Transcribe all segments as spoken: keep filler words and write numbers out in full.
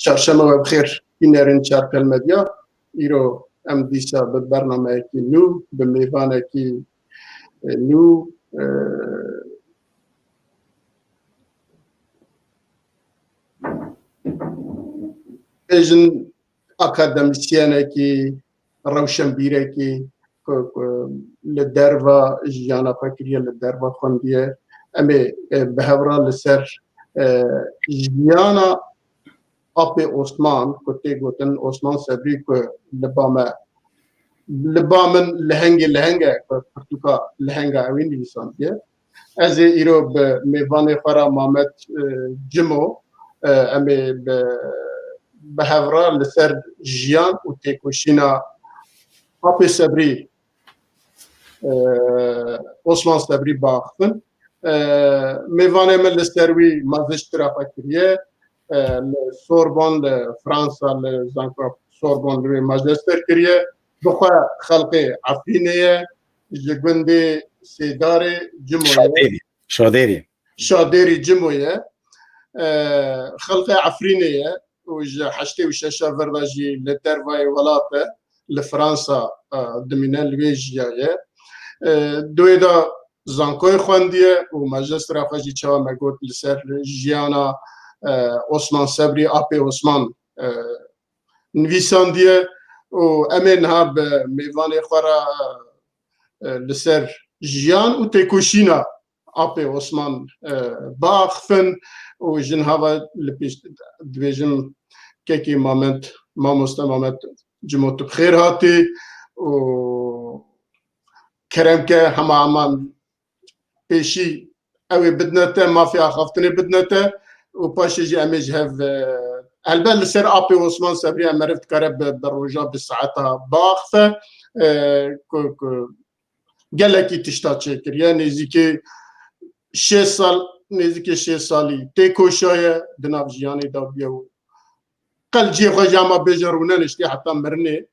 Çarşema we bi xêr, bînerên Çarpel Medya. Îro em dîsa bi bernameyekî nû, bi mêvanekî, e, nû, e, bêjin akademisyenekî, rewşenbîrekî ku, ku li derva jiyana xwe kiriye, li derva xwendiye. Em ê, e, bi hev re li ser, e, jiyana Apê Osman, ku tê gotin Osman Sebrî, ku li ba me, li ba min lehengê leheng e, ku pirtûka lehenga ewî nivîsandiye. Ez ê îro bi mêvanê xwe re Mamet, e, Cimo, e, em ê bi, bi hev re li ser jiyan û têkoşîna Apê Sebrî, e, Osman Sebrî biaxivin. E, mêvanê min li ser wî maziştira xwe kiriye. E, li Sorbon, li Fransa, li zanko Sorbon li wê majester kiriye. Bi xwe xelqê Efrînê ye, ji gundê Sêdarê Cimo ye. Şadêrî. Şadêrî. Şadêrî Cimo ye. E, xelqê Efrînê ye û ji heştê û şeş a vir de jî li dervayê welat e, li Fransa, e, dimîne, li wê jiyaye. E, di wê de zankoyê xwendiye û majestra xwe jî, çawa me got, li ser jiyana, e, Osman Sebrî, Apê Osman, e, nivîsandiye û em ê niha bi mêvanê xwe re, e, li ser jiyan û têkoşîna Apê Osman, e, biaxifin û ji niha ve li pêş dibêjim kekê Mamet, mamoste Mamet Cimo, tu bi xêr hatî û kerem ke hema hema pêşî ew ê bidine te, mafê axaftinê bidine te û paşê jî em ê ji hev, e, helbet li ser Apê Osman Sebrî em meriv dikare bi, bi roja bi saeta biaxife, e, ku, ku gelekî tişta çêkiriye. Nêzîkî şêst sal, nêzîkî şêst salî têkoşaye, di nav jiyanê de bûye û qel cihê xwe jî, hema bêjin, rûneniştiye heta mirinê.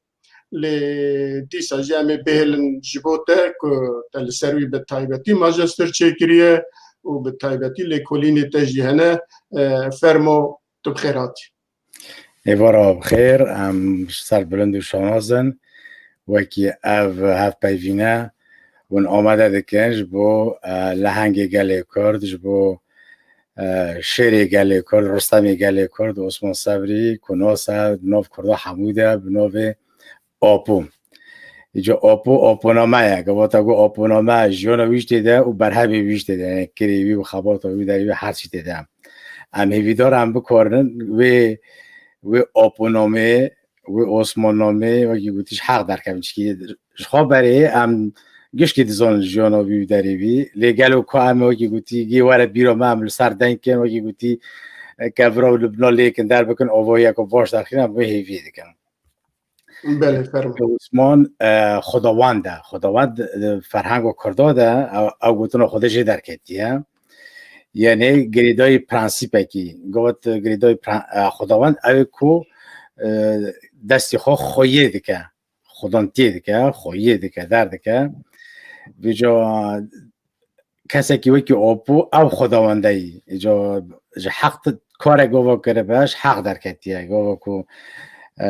Lê dîsa jî em ê bihêlin ji bo te ku te li ser wî bi taybetî majester çêkiriye û bi taybetî lêkolînê te jî hene. E, fermo, tu bi xêr hatî. Êvara bi xêr, em serbilind û şanaz in. Wekî ev hevpeyvîne hûn amade dikin ji bo, e, lehengê gelê Kurd, ji bo, e, şêrê gelê Kurd, Rustemê gelê Kurd, Osman Sebrî, ku nas e, di nav Kurda hemû de bi navê Apo. Îca Apo, Aponame ye. Gava te got Aponame, jiyana wî jî tê de û berhemê wî jî tê de. Yani kirê wî û xebata wî, derê wî, her çî tê de. Em hêvîdar em bikarin wê, wê Aponamê, wê Osmannamê, wekî gotî, ji heq derkevin. Çikî ji xwe berê em gişkî dizanin jiyana wî û derê wî. Lê gelo ku em, wekî gotî, gê were bîra me, em li ser deng kin, wekî gotî, kevira û libna lêkin, derbikin, avahiyeke baş derxînin, em wê hêviyê dikin. Belê, fermo. Osman, e, xwedawend e. Xwedawend, e, ferhenga Kurda de, ew, ew gotina Xwedê jê derketiye. Yani girêdayî prensîpekî. Got girêdayî pre-, e, xwedawend ew ê ku, e, destê xwe xweyê dike. Xwedantiyê dike, xweyê dike, derdike. Vêca kesekî wekî Apo ew xwedawendeyî. Îca ji heq ti-, karek gava kiribe, ji heq derketiye. Gava ku, e,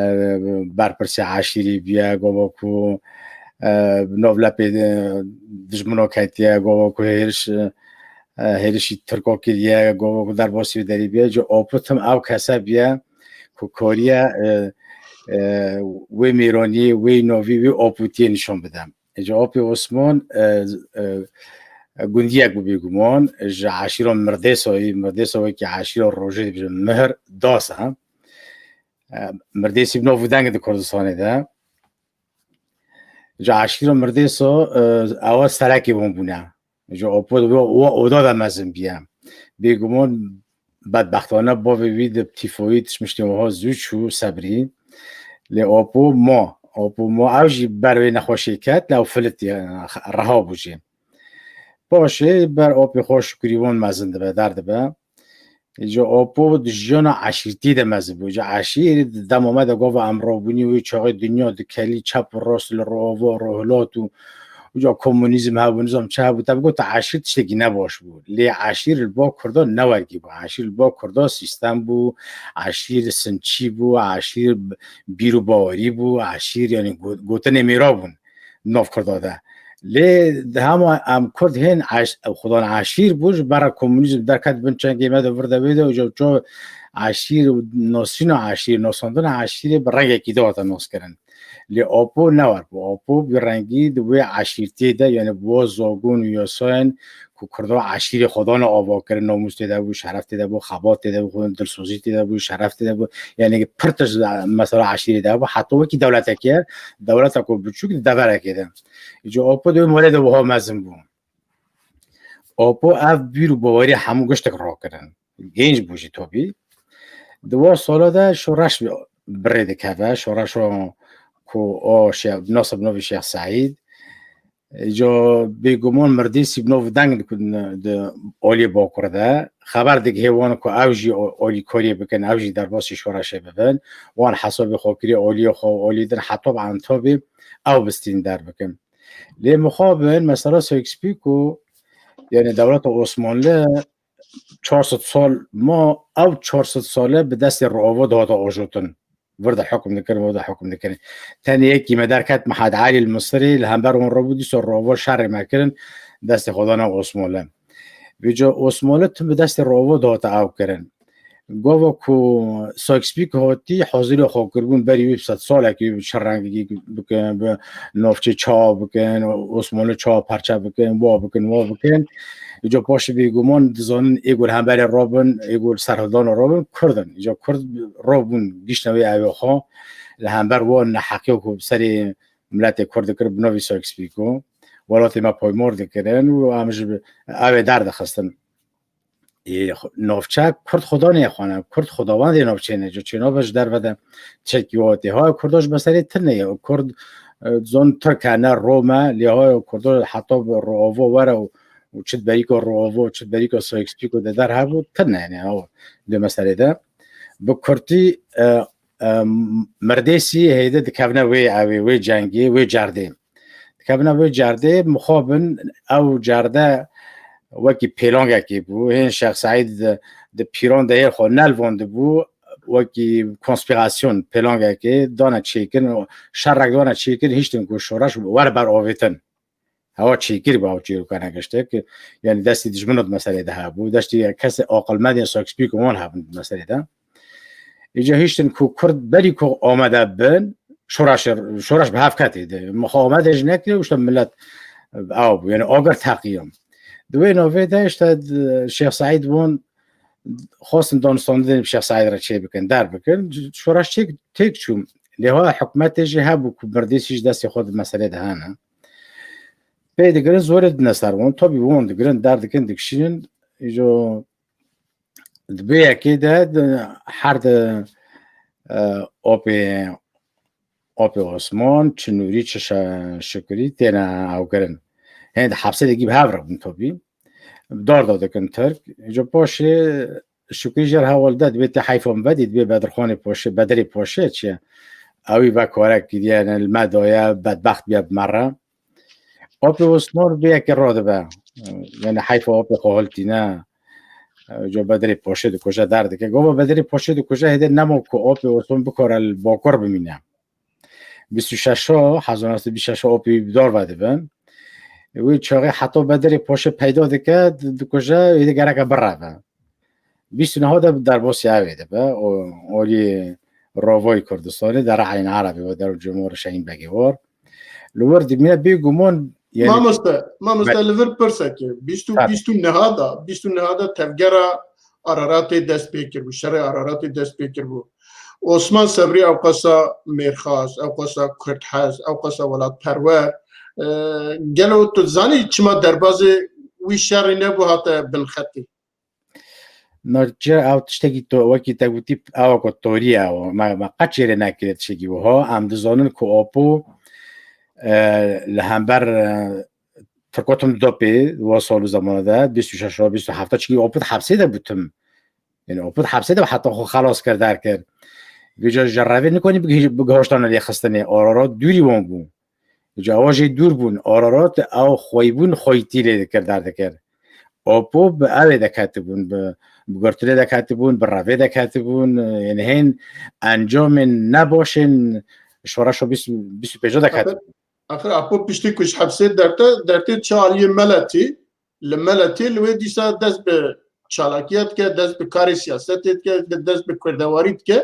berpirsê eşîrî biye, gava ku, e, bi nav lepê, e, dijmino ketiye, gava ku hêriş, e, hêrişî Tirka kiriye, gava ku derbasî wê derî biye. Îca Apo tim ew kese biye ku kariye, e, e, wê mêraniyê, wê navî, wê Apotiyê nîşan bide. Ji Apê Osman, e, e, gundiyek bû bêguman, ji eşîra Mirdêsoyî, Mirdêso wekî eşîra rojê dibêjin, Mihr Das e. E, Mirdêsî bi nav û deng di Kurdistanê de. Ji eşîra Mirdêso, e, ewa serekê wan bûne. Ji Apo de wa, wa oda de mezin bûye. Bêguman bedbextane bavê wî di tîfoyî tiştmiştê wiha zû çû Sebrî. Lê Apo ma. Apo ma, ew jî ber wê nexweşê ket, lê ew filitiye, reha bû jî. Paşê ber apê xwe şikurî wan mezin dibe, derdibe. Îca Apo di jiyana eşîrtî de mezin bû. Îca eşîr di dema me de gava em rabûnî wê çaxê dinya dikelî çep û rast li roava, rohilat û Uca komunîzm hebû, nizam çi hebû, te bigota eşîr tiştekî nebaş bû. Lê eşîr li bo Kurdan ne wergî bû. Eşîr li bo Kurdan sîstem bû, eşîr sinçî bû, eşîr bîr û bawerî bû, eşîr, yanî go-, gotinê mêra bûn di nav Kurda de. Lê di hema em Kurd hên eş-, xudan eşîr bû, ji ber re komunîzm derket bin çengê me de vir de wê de, uca ço eşîr û nasîna eşîr, nasandina eşîrê bi rengekî de hate naskirin. Lê Apo ne wer bû. Apo bi rengî di wê eşîrtê de, yani bi wa zagon û yasayên ku Kurda eşîrê xwe dane ava kirin, namûs tê de bû, şeref tê de bû, xebat tê de bû, dilsozî tê de bû, şeref tê de bû. Yani pir tişt mesela eşîrê de bû. Heta wekî dewletekê, dewleta ku biçûk di deverekê de. Îca Apo di wê malê de wiha mezin bû. Apo ev bîr û bawerî hemû giştek rakirin. Genç bû jî tobî. Di wan sala de şoreş bi rê dikeve. Şoreşa ku o şe-, nasib navê Şêx Seîd. Îca bêguman mirdêsî bi nav deng di, di aliyê Bakur de. Xeber digihê wan ku ew jî o-, alîkariyê bikin, ew jî derbasî şoreşê bibin. Wan hesabê xwe kiriye aliyê xwe û aliyê din heta bi Entabê ew bistîn derbikin. Lê mixabin, mesela Sykes-Picot, yani dewleta Osmanlı çar sed sal ma, ew çar sed sale bi destê Roavo dihate ajotin. Vir de hukm dikirin, vir de hukm dikirin. Tenê yekî me derket Mihemed Elî li Misirê, li hember wan rabû, dîsa Roavo şerê me kirin, destê xwe dana Osmanlı. Vêca Osmanlı tim bi destê Roavo dihate ew kirin. Gava ku Sykes-Picot hatî, hazirê xwe kiribûn berî wî sed salekî bi çi rengekî bikin, bi navçê çawa bikin, Osmanlı çawa perçe bikin, wa bikin, wa bikin. Îca paşê bêguman dizanin ê ku li hemberê rabin, ê ku li serhildana rabin, Kurd in. Îca Kurd rabûn giştine wê evê xwe, li hember wan neheqiya ku bi serê miletê Kurd dikir bi navê Sykes-Picot, welatê me paymar dikirin û em ji ev ê derdixistin. Ê, xwe-, navçe Kurd xwedanê xwe ne, Kurd xwedawendê navçeyê ne, ji çênabe ji derve de çekî hatê. Haya Kurda ji meselê tune ye. Kurd, e, zon Tirk e, ne Rom e, lê haya Kurda heta bi Roavo were û, û çi di berîka Roavo, çi di berîka Sykes-Picot de der hebû, tune, yani, o, di meselê de. Bi kurtî, e, e, mirdêsî hêdî dikevine wê evê, wê cengê, wê cerdê. Dikevine wê cerdê, mixabin ew cerde wekî pêlangekê bû. Hên Şêx Seîd di, di pîran de hê xwe nelvandibû, wekî konspîrasyon pêlangekê dane çêkirin, şerek dane çêkirin, hiştin ku şoreş were ber avêtin. Hewa çêkir bi ew çîrokane giştek, yani destî dijmino di meselê de hebû, destî kesê aqilmendên Sykes-Picot wan hebin di meselê de. Îca hiştin ku Kurd berî ku amade bin, şoreş, şoreş bi hev ketê de. Muxawemete jî nekirê, û işte millet ew bû. Yani agir teqiyan. Di wê navê de işte Şêx Seîd bûn, xwestin danûstandinê bi Şêx Seîd re çê bikin, der bikin. Şoreş têk, têk çû. Lê ha hikûmetê jî hebû ku mirdêsî ji destê xwe di meselê de hene. Pê digirin, zorê dine ser wan. Tabî wan digirin, der dikin, dikişînin. Îco di bê yekê de, de her di, e, apê, apê Osman, çi Nûrî, çi Şe-, Şikurî têne ewkirin. Hên di hepsê de gî bi hev re bûn tabî. Dar da dikin Tirk. Îco paşê Şikurî jê re heval de, dibê tê heyfa min vedî, dibê Bedirxanê Paşê, Bedirê Paşê çi ye? Ewî vekare kiriye, ne li me daye, bedbext biye bi me re. Apê Osman bi yekê radibe. Yani heyfa apê xwe hiltîne. Ca Bedirê Paşê dikuje, derdike. Gava Bedirê Paşê dikuje, hêdî nema ku apê Osman bikare li Bakur bimîne. Bîst û şeş, hezar neh sed bîst û şeş apê wî bi dar ve dibin. Wê çaxê heta Bedirê Paşê peyda dike, di-, dikuje, hêdî gereke bireve. Bîst û neh de derbasî ev ê dibe, o, alî Rovayê Kurdistanê, Dera Eyn Erebê, ve der Cumhur Şehîn Begê war. Li wir dimîne bêguman, yani Mamoste, mamoste, Be- li vir pirsekê. Bîst û, Tabii. Bîst û neh de, bîst û neh de tevgera Araratê dest pê kiribû, şerê Araratê dest pê kiribû. Osman Sebrî ewqasa mêrxas, ewqasa kurdhez, ewqasa welatperwer, e, gelo tu zanî çima derbazê wî şerî nebû, hate bin xetê? Naçe ew tiştekî to-, wekî te gotî, ew ku torî ye, ew me, me qet çêrê nekiriye tiştekî wiha. Em dizanin ku Apo, e, li hember, e, Tirko tim dopê, wa sal û zemana de, bîst û şeş, bîst û heft, çikî Apo di hepsê de bû tim. Yani Apo di hepsê de heta xwe xelas kir, derkir. Vêca ji revê nikonî bigih-, bigihoştana lêxistinê, Ararat dûrî wan bû. Ca ewa jê dûr bûn. Ararat ew xwey bûn, xweytî lê dikir, derdikir. Apo bi ewê deketibûn, bi, bi girtinê deketibûn, bi revê deketibûn, yani hên encamên nebaşên şoreşa bîst, bîst û pênca deketibûn. Axir Apo piştî ku ji hepsê derte, dertê çi aliyê Meletî, li Meletî li wê dîsa dest bi çalakiya dike, dest bi karê siyasetê dike, dest bi kurdewarî dike,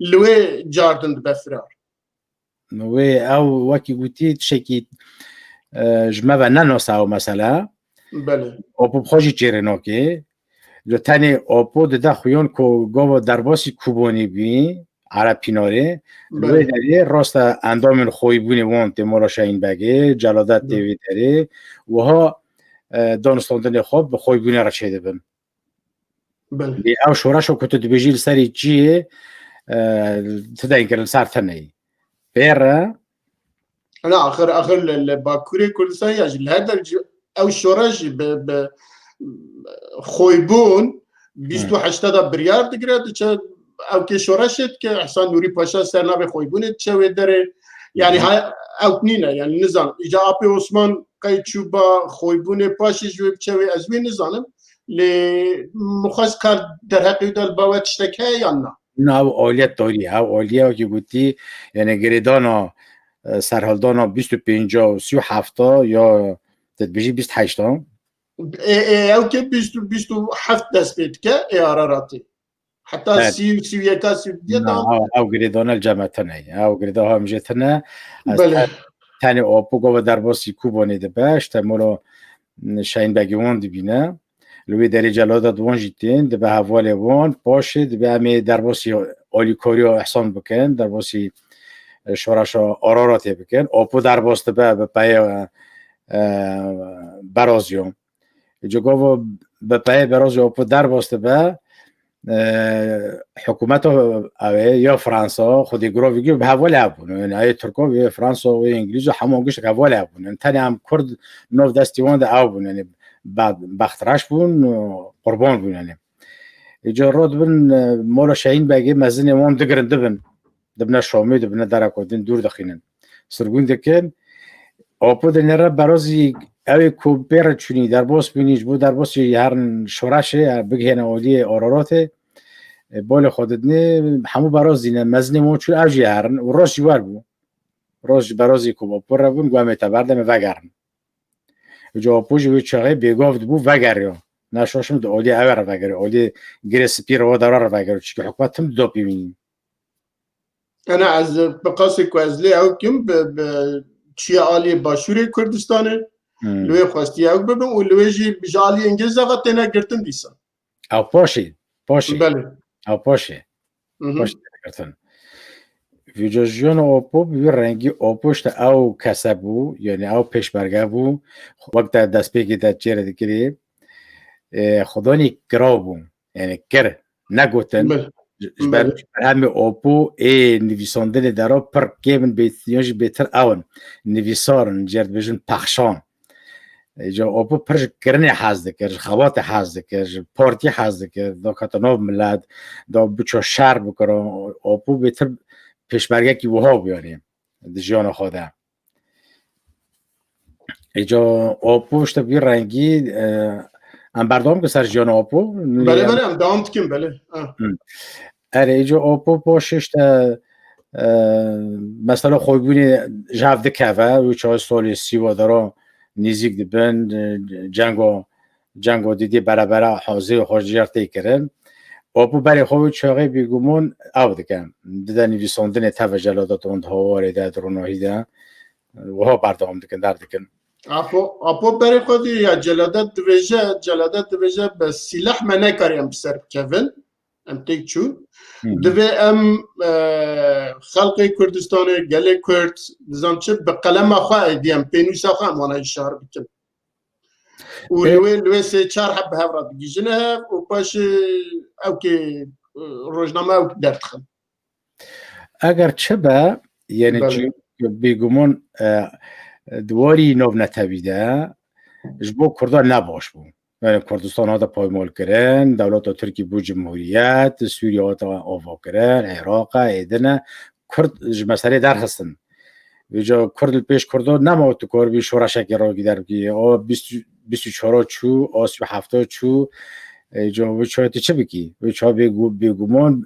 li wê cardin dibe firar. Wê ew wekî gotî tiştekî, e, ji me ve ne nas e ew mesele. Belê. Apo bi xwe jî çêrê nake. Ji tenê Apo dide xuyan ku gava derbasî Kobanê bî, Ereb Pînarê. Li wê Belê. derê rast e endamên xweyîbûnê wan tê mala Şehîn Begê, Celadet tê Hı. wê derê. Wiha, e, danûstandinê xwe bi xweyîbûnê re çêdibin. Belê. Lê ew şoreşa ku tu dibêjî li serê çiyê, e, tu deyn kirin ser teneyî. Pê re Ana axir, axir li, li Bakurê Kurdistan ya jî li her der jî ew şoreş jî bi, bi xweyîbûn bîst û heşt de biryar digire, diçe ew kê şoreşê dike, Ehsan Nûrî Paşa ser navê xweyîbûnê diçe wê derê. Yani Hı. ha, ew nîne, yani nizan. Îca Apê Osman qey çû ba xweyîbûnê paşê ji wê biçe wê, ez wê nizanim. Lê min xwest ka derheqê wî de li ba we tiştek heye yan na? Na, ew aliyet tarî, ew aliyê wekî gotî, yani girêdana, e, serhildana bîst û pênca û sî û hefta ya te dibêjî bîst heşta. Ê, ê, ew ke bîst û, bîst û heft dest pê dike, ê Araratê. Heta Evet. sî û sî û yeka, sî û diyê Na, tam. ew, ew girêdana li cem me tune ye. Ew girêda ha em jê tune. Ez Belê. te-, tenê Apo gava derbasî Kobanê dibe, işte molo, m, Şehîn Begê wan dibîne. Li wê derê Celadet wan jî tên, dibe hevalê wan, paşê dibe em ê derbasî alîkariya Ehsan bikin, derbasî, e, şoreşa Araratê bikin. Apo derbas dibe bi peyê, e, Beraziyan. Îca gava bi peyê Beraziya Apo derbas dibe, e, hikûmeta ew ê ya Fransa, xwedî girovî giyo bi hevalê ew bûn. Yani ayê Tirka wê, Fransa wê, Îngilîz û hemû giştek hevalê ew bûn. Yani tenê em Kurd nav destî wan de ew bûn. Yani be-, bextreş bûn, qurban bûn yani. Îca ro dibin, e, mala Şehîn Begê mezinê wan digirin dibin. Dibine Şamê, dibine dera ku din dûr dixînin. Sirgûn dikin. Apo dinêre Berazî ew ê ku pê re çûnî, derbas bûnî, ji bo derbasî herin şoreşê, e, bigihêne aliyê Araratê. E, balê xwe didinê, hemû Berazî ne, mezinê wan çûn ew jî herin û roj jî wer bû. Roj ji Berazî ku Apo re bûn, got em ê te berdin, em ê vegerin. Îca Apo jî wê çaxê bêgav dibû, vegeriya. Neşaşim di aliyê ew re vegeriya, aliyê girê spî re, wa dara re vegeriya. Çikî hikûmet tim dida pê wî. Ena ez bi qasê ku ez lê ew kim, bi, bi çiya aliyê Başûrê Kurdistanê, Hmm. li wê xwestî ew bibin û li wê jî ji aliyê Îngilîza ve têne girtin dîsa. Ew paşê, paşê. Belê. Ew paşê. Mhm. Paşê têne girtin. Vêca jiyana Apo bi wî rengî, Apo işte ew kese bû, yani ew pêşmerge bû. Wek te destpêkê te çêre dikirî, e, xudanî kiraw bû. Yani kir, negotin. Bil-, Ji, ji bil. ber berhemê Apo ê nivîsandinê de re pir kêm in, bê-, yan jî bêtir ew in. Nivîsar in, jê re dibêjin pexşan. Îca Apo pir ji kirinê hez dikir, ji xebatê hez dikir, ji partiyê hez dikir, da kete nav milet, da biço şer bikiro. Apo bêtir pêşmergekî wiha bû yani di jiyana xwe de. Îca Apo işte vî rengî, e, em berdewam bikin ser jiyana Apo. Belê, Em belê, em dewam dikin, belê. Ha. Hı. Erê, îca Apo paşê işte, e, mesela xwebûnê ji hev dikeve, wî çaxê salê sî wa dara nêzîk dibin, e, cengo, cengo didî berebera hazirê xwe ji yer tê kirin. Apo berê xwe wî çaxê bêguman ew dike. Dide nivîsandinê teve Celadet wan di hawarê de, di ronahî de. Wiha berdewam dikin, derdikin. Apo, Apo berê xwe dî ya Celadet dibêje, Celadet dibêje bi sîleh me nekariye em bi ser bikevin. Em têk çûn. Hı hı. Divê em, e, xelkê Kurdistanê, gelê Kurd, nizam çi, bi qelema xwe êdî em, pênûsa xwe em wana îşar bikin. Û Ê- li wê, li wê sê çar heb bi hev re digihîjine hev û paşê ew kê, e, rojname ew derdixin. Eger çi be, yani Belê. çi bêguman, e, di warî navnetewî de ji bo Kurdan ne baş bû. Yani Kurdistan hate paymal kirin, dewleta Tirkî bû cumhuriyet, Sûriye hate ava kirin, Iraq e, êdine. Kurd ji meselê derxistin. Vêca Kurd li pêş Kurdo nema tu kor bî şoreşekê ragî derbikî. O bîst, bîst û çar çû, o sî û heft çû. Êca wê çawa tu çi bikî? Wê çawa bêgu-, bêguman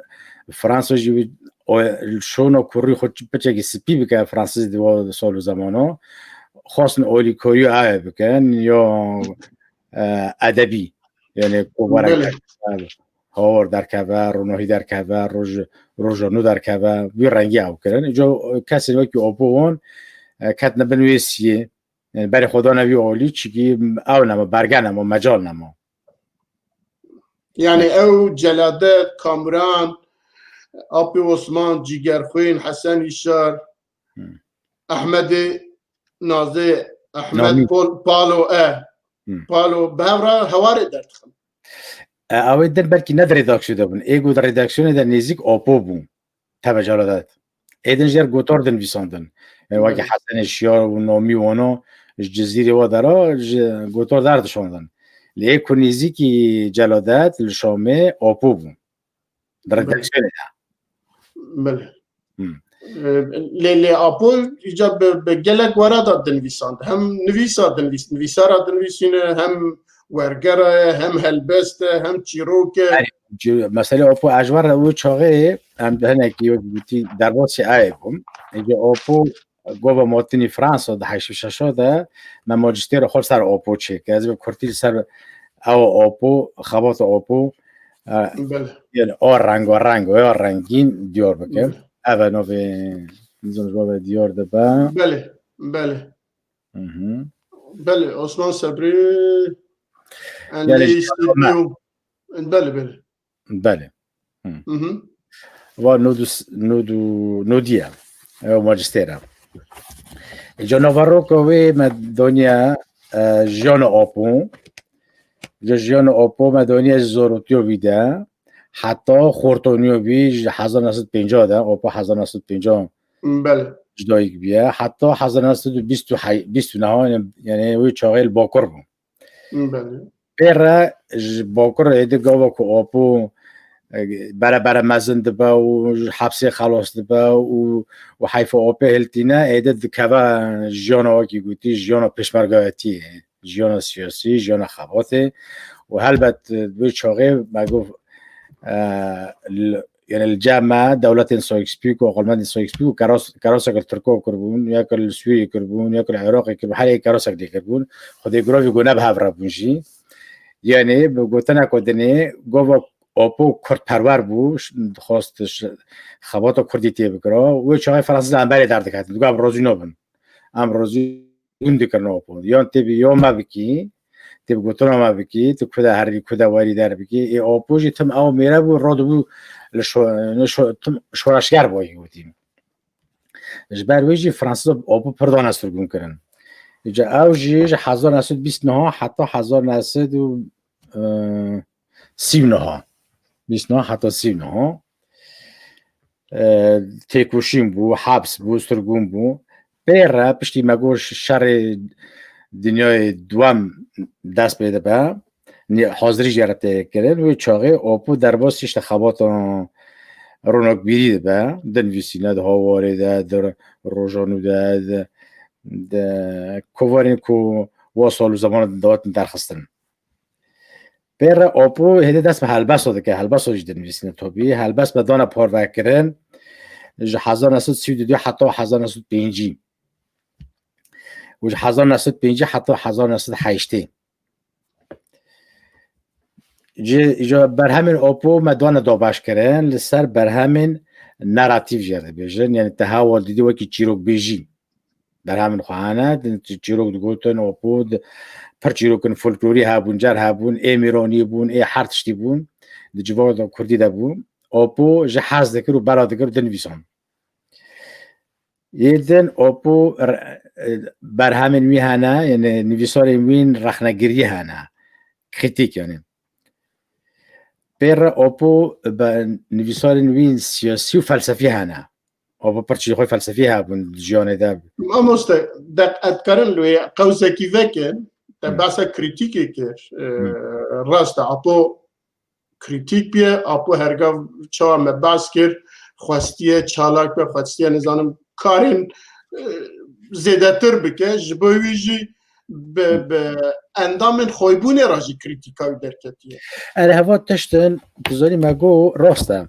Fransa jî wî o, şona kurî xwe piçekî spî bike Fransız di wa sal û zemana. Xwestin alîkariya ew bikin ya, e, edebî. Yani kovara Belê. Hawar derkeve, ronahî derkeve, roj, rojano derkeve, wî rengî ew kirin. Îca kesên wekî Apo wan, e, ketine bin wê siyê. Yani berê xwe dane wî alî, çikî ew nema, berge nema, mecal nema. Yani ew Celadet, Kamuran, Apê Osman, Cîgerxwîn, Hesen Îşar, Hmm. Ehmedê Nazê, Ehmed Namî. Pol-, Palo e. Hmm. Palo, bi hev re hewarê derdixin. E, ew ê din belkî ne di redaksiyonê de bûn. Ê ku di redaksiyonê de nêzîk Apo bûn. Teve Celadet. Ê din jê re gotar dinivîsandin. Yani wekî Belê. Hesenê Şiyar û Namî wana ji Cizîrê wa dera ji gotar derdişandin. Lê ê ku nêzîkî Celadet li Şamê Apo bûn. Di Belê. Redaksiyonê de. Belê. Hmm. Ee, lê, lê Apo îca bi, bi gelek wera de dinivîsand. Hem nivîsa dinivîs-, nivîsara dinivîsîne, hem wergera ye, hem helbest e, hem çîrok e. Erê, ci-, meselê Apo ez ji wan re wê çaxê em hinekî wek gotî derbasî ayê bûm. Êca Apo gava matinî Fransa di heşt û şeş de me majistêra xwe li ser Apo çêkir. Ez bi kurtî li ser ew Apo, xebata Apo, e, Belê. Yani a renga reng ya rengîn diyar bikim. Belê. Ev e navê, nizam ji bo ve diyar dibe. Belê, belê. Hı hı. Belê, Osman Sebrî, Yani endî ji stûdyo. Belê, belê. Belê. Hı. Hı hı. Va nod û s-, nod û, nodî ye. Ew majistêr e. Îca naveroka wê me daniye, e, jiyana Apo. Îca jiyana Apo me daniye ji zarotiya wî de heta xortoniya wî ji hezar neh sed û pêncî de, Apo hezar neh sed û pêncî Belê. Ji dayik bûye. Heta hezar neh sed û bîst û heyş, bîst û neh, yani, yani wê çaxê li Bakur bû. Belê. Pê re ji Bakur êdî gava ku Apo, e, bere bere mezin dibe û ji hepsê xelas dibe û, û heyfa Apê hiltîne, êdî dikeve jiyana wekî gotî, jiyana pêşmergayetiyê, jiyana siyasî, jiyana xebatê û helbet, e, wê çaxê me got, e, li, yani li cem me dewletên Sykes-Picot, aqilmendên Sykes-Picot keras-, kerasek li Tirka kiribûn, ya ku li Sûriyê kiribûn, ya ku li Iraqê kiribûn, her yek kerasek lê kiribûn. Xwedê girovî ku ne bi hev re bûn jî. Yani bi gotina ku dinê gava Apo kurdperwer bû, ş-, dixwest ş-, xebata kurdî tê bikira. Wê çaxê Fransîz li hemberê derdiketin. Digot em razî nabin. Em razî gund dikirin Apo. Yan tê bi ya me bikî, tê bi gotina me bikî, tu ku de herî, ku de werî derbikî. Ê Apo jî tim ew mêre bû, radibû li şo-, li şo-, tim şoreşger bû, yê gotî. Ji ber wê jî Fransîz Apo pir dane sirgûn kirin. Îca ew jî ji hezar neh sed û bîst niha heta hezar neh sed û, e, sî niha. Bîst niha heta sî niha. E, têkoşîn bû, heps bû, sirgûn bû. Pê re piştî me got şerê dinyayê duwem dest pê dibe, nê-, hazirî jê re tê kirin. Wê çaxê Apo derbasî işte xebata ronakbîrî dibe, dinivîsîne di Hawarê de, di Rojanû de, di, di kovarên ku wa sal û zeman datin derxistin. Pê re Apo hêdî dest bi helbesta dike, helbesta jî dinivîsîne tabî. Helbest me dane parvekirin ji hezar neh sed û sî û du heta hezar neh sed û pêncî. Û ji hezar neh sed û pêncî heta hezar neh sed û heştê. Ji, ji berhemên Apo me dane dabeşkirin, li ser berhemên neratîf jê re dibêjin, yani te heval didî wekî çîrokbêjî. Berhemên xwe hene, di, çîrok digotin, Apo di, pir çîrokin folklorî hebûn, cer hebûn, ê mêranî bûn, ê her tiştî bûn, di civaka kurdî de bûn. Apo jî hez dikir û bela dikir dinivîsan. Yê din Apo re-, berhemên wî hene, yani nivîsarên wî rexnegirî hene. Krîtîk yani. Pê re Apo be-, nivîsarên wî siyasî û felsefî hene. Apo pir çî xwe felsefî hebûn di jiyanê de. Mamoste, deqet karin li wê qewsekî vekin, te Hmm. behsa krîtîkê kir. E, Hmm. rast e, Apo krîtîk bûye, Apo hergav çawa me behs kir, xwestiye çalak be, xwestiye nizanim karên, e, zêdetir bike, ji bo wî jî bi, bi endamên xwebûnê re jî krîtîka wî derketiye. Erê, heva tiştin, tu zanî me got rast e.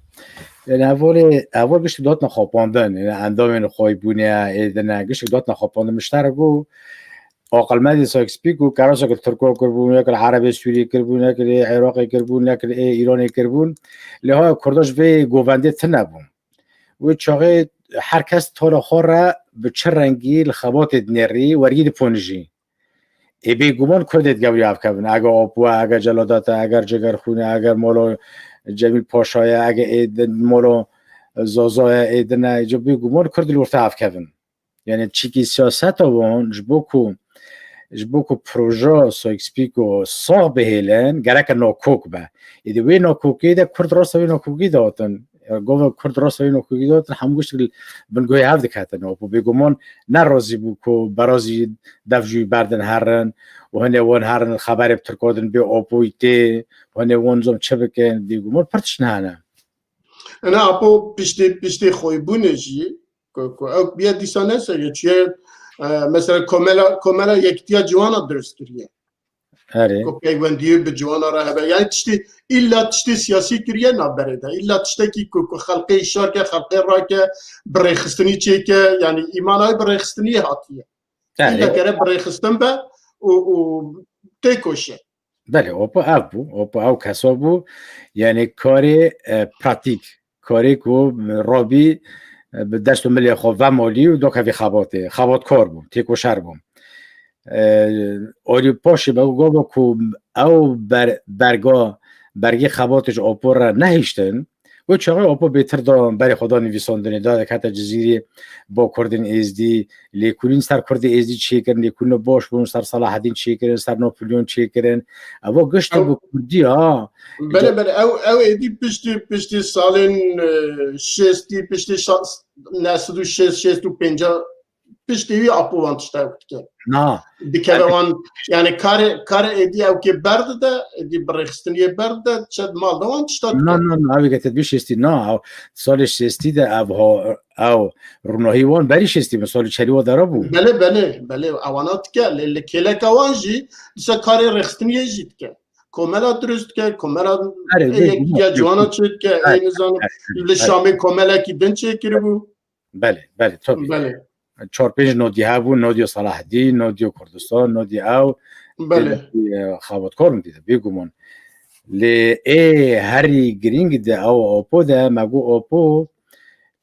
Yani hevalê, heval giştî datne xapandin, yani endamên xwebûnê ê dine, giştî datne xapandin. Min ji te re got, aqilmendê Sykes-Picot, kerasek li Tirko kiribûn, yek li Erebê Sûriyê kiribûn, yek li Iraqê kiribûn, yek li Îranê kiribûn. Lê ha Kurda ji vê govendê tune bûn. Wê çaxê her kes tola xwe re bi çi rengî li xebatê dinêrî, wergî diponijî. Ê bêguman Kurdê digewrî ev kevin. Eger Apo e, eger Celadet e, eger Cegerxûn e, eger Molo Cemîl Paşa ye, eger ê din Molo Zaza ye, ê din e, îca bêguman Kurd li orta ev kevin. Yani çikî siyaseta wan ji bo ku, ji bo ku proja Sykes-Picot sax bihêlin, gereke nakok be. Êdî wê nakokê de Kurd rasta wê nakokî dihatin. Gava Kurd rasta wê nakokî dihatin, hemû gişt bingehê hev diketin. Apo bêguman ne razî bû ku berazî dev jûyî berdin herin û hinê wan herin xeberê bi Tirko din bê Apoyî tê û hinê wan zom çi bikin, bêguman pir tişt hene. Ena Apo piştê, piştê xwebûnê jî, ku, ku ew biye dîsa ne serê çiye, e, mesela Komela, Komela Yekitiya Ciwana dirust kiriye. Erê. Ku peywendiyê bi ciwana re hebe. Yani tiştê, îlla tiştê siyasî kiriye navberê de. Îlla tiştekî ku, ku xelqê îşar ke, xelqê rake, birêxistinî çêke, yani îmana wê birêxistiniyê hatiye. Îlla Erê. gere birêxistin be û, û têkoşe. Belê, Apo ev bû. Apo ew kesa bû. Yani karê, e, pratîk, karê ku rabî, e, bi dest û milê xwe vemalî û dokevî xebatê. Xebatkar bû, têkoşer bû. E, Arî paşê be gava ku ew ber-, berga, bergê xebatê ji Apo re nehiştin, wê çaxê Apo bêtir da berê xwe da nivîsandinê, da dikete Cizîrê, ba Kurdên Êzdî, lêkolîn ser Kurdê Êzdî çêkirin, lêkolîna baş bûn ser Selahedîn çêkirin, ser Napolyon çêkirin. Ev gişt Ew- bi Kurdî ha. Belê, belê. Ew, ew êdî piştî, piştî salên, e, şêstî, piştî şa-, neh sed û şêst, şêst û pênc, piştî wî Apo wan tişta ew dike. Na. Dikeve wan, yani karê, karê êdî ew kê berdide, êdî birêxistiniyê berdide, çed mal de wan tişta dike. Na, na, na, ev gete bî şêstî, na, ew salê şêstî de ev ha, ew rûnahî wan berî şêstî min, salê çelî wa dera bû. Belê, belê, belê, ewana dike, lê li kêleka wan jî, dîsa karê rêxistiniyê jî dike. Komela dirust dike, komela Erê, ê bê yek guman, ya bê ciwana guman. çê dike, Erê, ê nizanim, erê, li erê. Şamê komelekî din çêkiribû. Belê, belê, tabii. Belê, Çar pênc nodî hebû, nodî Salahdîn, nodî Kurdistan, nodî ew. belê. Ê, e, xebatkarên dî de, bêguman. Lê ê herî girîng de ew Apo de, me got Apo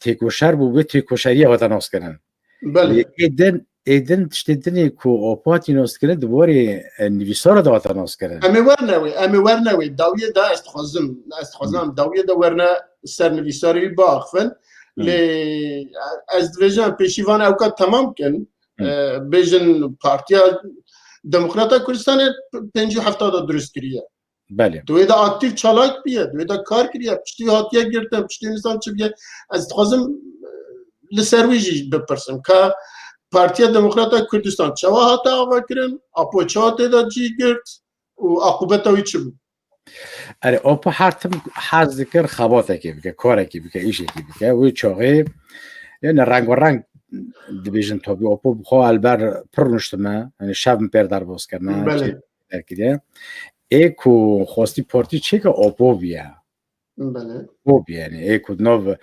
têkoşer bû, vê têkoşeriyê hate naskirin. Lê Belê. ê din, ê din tiştê dinê ku Apo hatî naskirin, di warê, e, nivîsara de hate naskirin. Em ê werne wê, em ê werne wê. Dawiyê de ez dixwazim, ez dixwazim em dawiyê de werne ser nivîsarê wî biaxivin. Hı. Lê ez dibêjim em pêşî van ewka temam kin. Hı. E, bêjin Partiya Demokrata Kurdistanê pêncî û hefta de dirust kiriye. Belê. Di wê de aktîf çalak biye, di wê de kar kiriye, piştî hatiye girtin, piştî nizanim çi biye. Ez dixwazim, e, li ser wî jî bipirsim. Ka Partiya Demokrata Kurdistan çawa hate avakirin, Apo çawa tê de cî girt û aqûbeta wî çi bû? Erê, Apo her tim hez dikir xebatekê bike, karekî bike, îşekî bike. Wê çaxê, yani rengareng dibêjin tabii. Apo bi xwe elber pir rûniştime, yani şev min pêr derbas kirine, Belê. çi derkiriye. Ê ku xwestî partî çêke Apo biye. Belê. Apo biye, yani ê ku di nav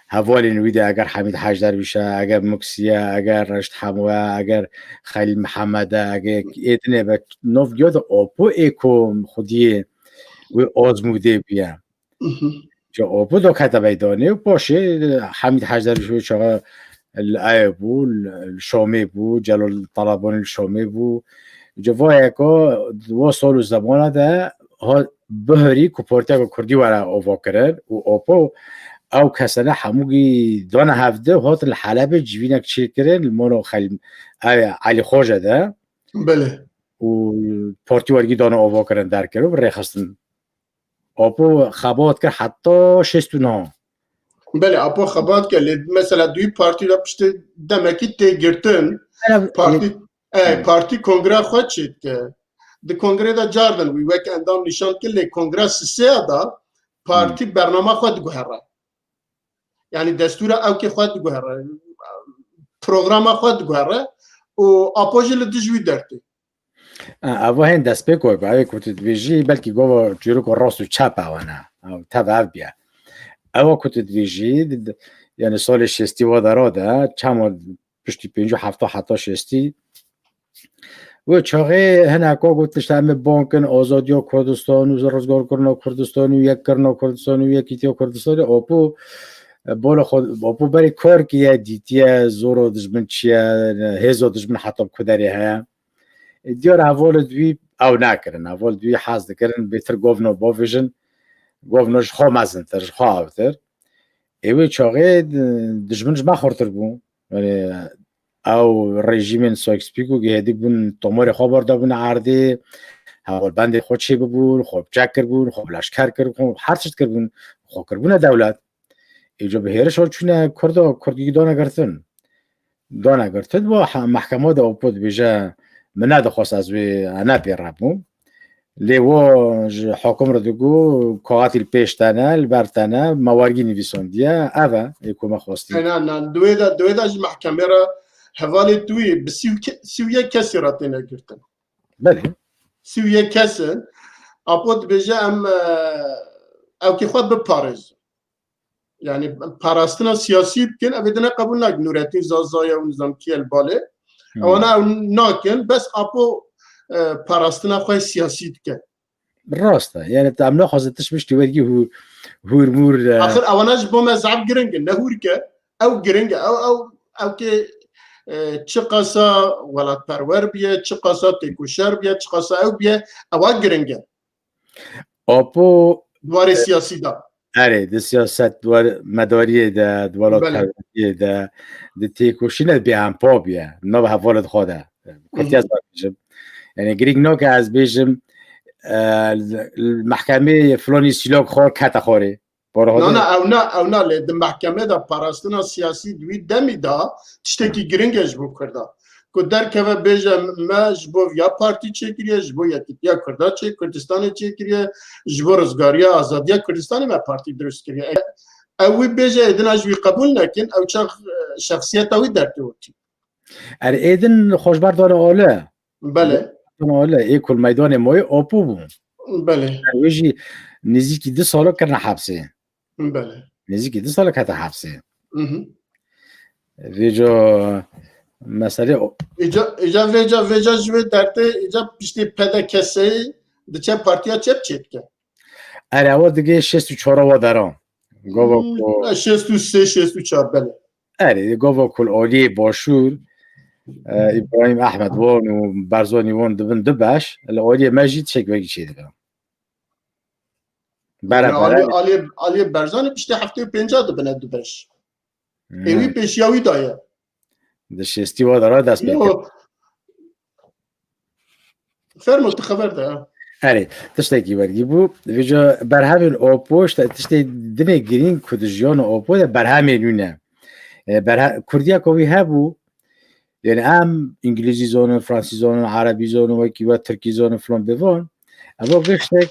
hevalên wî de eger Hemîd Hec Derwîş e, eger Muksî ye, eger Reşt Hemo ye, eger Xelîl Mihemed e, eger ê dinê be nav giya de Apo ê ku xwediyê wê azmûdê bûye. Mhm. Ca Apo da kete meydanê û paşê Hemîd Hec Derwîş wê çaxa li Eyê bû, li, li Şamê bû, Celal Talabanî li Şamê bû. Ca vayeka di wa sal û zemana de ha bihirî ku partiyeka kurdî were avakirin û Apo ew kesene hemûgî dane hevdi, hatin li Helebê civînek çêkirin, li mala Xelî-, ew Elî Xoce de. Belê. Û partî wergî dane avakirin derkir û bi rêxistin. Apo xebat kir heta şêst û neh. Belê, Apo xebat kir. Lê mesela duyî partî de piştî demekî tê girtin. Partî, e, partî kongreya xwe çêdike. Di kongrê de cardin wî wek endam nîşan dike, lê kongra sisêya de partî bernama xwe diguhere. Yani destûra ewkê xwe diguhere. Programa xwe diguhere. û Apo jî li dij wî dertê. Eva hên destpêk we, ew ku tu dibêjî, belkî gova çîroko rast û çep ew ne. Ew tev ev biye. Ewa ku tu dibêjî, di- di- yani salê şêstî wa dara de, çema piştî pêncî û hefta heta şêstî, wê çaxê hinek got, işte, em ê ban kin azadiya Kurdistan û rizgarkirina Kurdistan û yekkirina Kurdistan û yekîtiya Kurdistanê. Apo, e, bala xwe, Apo berê kar kiriye, dîtiye zora dijmin çi ye, hêza dijmin heta bi ku derê heye. E, diyar hevalê di wî ew nakirin. Heval di wî hez dikirin, bêtir govno bavêjin, govno ji xwe mezintir, ji xwe ewtir. Ê wê çaxê di- dijmin ji me xurtir bû. Yani ew rejîmên Sykes-Picot hêdî bûn, tomarê xwe berdabûn erdê, hevalbendê xwe çêbibûn, xwe bi çek kiribûn, xwe bi leşker kiribûn, her tişt kiribûn, xwe kiribûne dewlet. Îca bi hêriş wan çûne Kurda, Kurdî dane girtin. Dane girtin, bo ha- mehkema de Apo dibêje, min nedixwest ez wê, ne pê re bûm. Lê wo ji hokim re digo, kaxetî li pêş te ne, li ber te ne, me wergî nivîsandiye, ev e, ê ku me xwestî. Na, na, di wê de, di wê de ji mehkemê re hevalê tu yê bi sî û ke-, sî û yek kesî re têne girtin. Belê. Sî û yek kes in. Apo dibêje em, e, ewkê xwe biparêzin. Yani parastina siyasî bikin, ev ê dine qebûl nakin. Nurettin Zaza ye û nizam kî ye li balê. Hmm. Ewana ew nakin, bes Apo, e, parastina xwe siyasî dike. Rast e. Yani te em naxwazin tişt miştî wergî hû-, hûr mûr, e. Axir ewana ji bo me zaf giring in, ne hûr ke. Ew giring e. Ew, ew, ew kê, e, çi qasa welatperwer biye, çi qasa têkoşer biye, çi qasa ew biye, ewa giring e. Apo, di warê e, siyasî de. Erê, di siyaset, di war-, medariyê de, di welatperweriyê de, di têkoşînê de bêhempa bûye. Nava hevalê xwe de. Kurtiya ez bêjim. Yani girîng nake ez bêjim, e, li, li mehkemê filanî sîlok xwe kete xwarê. Para Na, xwe de na, ew na, ew na, lê di mehkemê de parastina siyasî di wî demî de tiştekî giring e ji bo Kurda. Ku derkeve bêje, me ji bo viya partî çêkiriye, ji bo yekîtiya Kurda çê-, Kurdistanê çêkiriye, ji bo rizgariya azadiya Kurdistanê me partî dirust kiriye. Ew wî bêje, êdina ji wî qebûl nekin, ew çax, e, şexsiyeta wî derkewtî. Er êdin xweşber dane ole. Belê. Dane ole, ê kul meydanê moyê Apo bû. Belê. Wê jî nêzîkî du sala kirine hepsê. Belê. Nêzîkî du sala kete hepsê. Mhm. Vêca meselê o- Îca, îca vêca, vêca ji wê dertê, îca piştî P D K S'ê diçe partiya çep çê dike. Erê, ewa digê şêst û çar wa deran. Gava Hmm, ku- şêst û sê, şêst û çar, belê. Erê, gava ku li aliyê başûr, e, Îbrahîm Ehmed wan û Barzanî wan dibin du beş, li aliyê me jî tişek wekî çêdibe. Bere Yani bere. Aliyê, aliyê, aliyê Barzanî piştî heftê û pênca dibine du beş. Hmm. Ê wî pêşiya wî daye. Di şêstî wa de re dest pê kir. Yo. Fermo, tu xeber de, ha. Erê, tiştekî wergî bû. Vêca berhemên Apo, işte tiştê dinê girîng ku di jiyana Apo de berhemên wî ne. E, berhe-, Kurdiya ku wî hebû, yani em Îngilîzî zonin, Fransî zonin, Erebî zonin, wekî we Tirkî zonin, filan bêvan. Ev o tiştek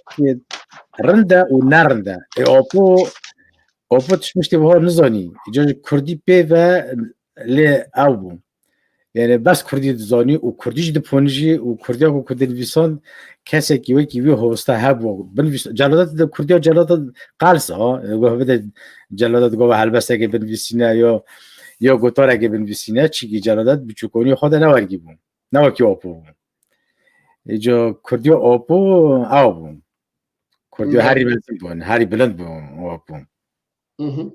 rind e û ne rind e. E, Apo, Apo tiştmiştê wiha nizanî. Îca ji Kurdî pê ve lê ew bû. Yani bes Kurdî dizanî û Kurdî jî diponijî û Kurdiya ku, ku dinivîsan kesekî wekî wî hosta hebû. Binivîs-, Celadet de Kurdiya Celadet qels a. Goh bide Celadet gova helbestekê binivîsîne ya, ya gotarekê binivîsîne. Çikî Celadet bi çûkonî xwe de ne wergî bû. Ne wekî Apo bû. Îca Kurdiya Apo ew bû. Kurdiya Hı. herî mezin bûn, herî bilind bûn Apo. Hı hı.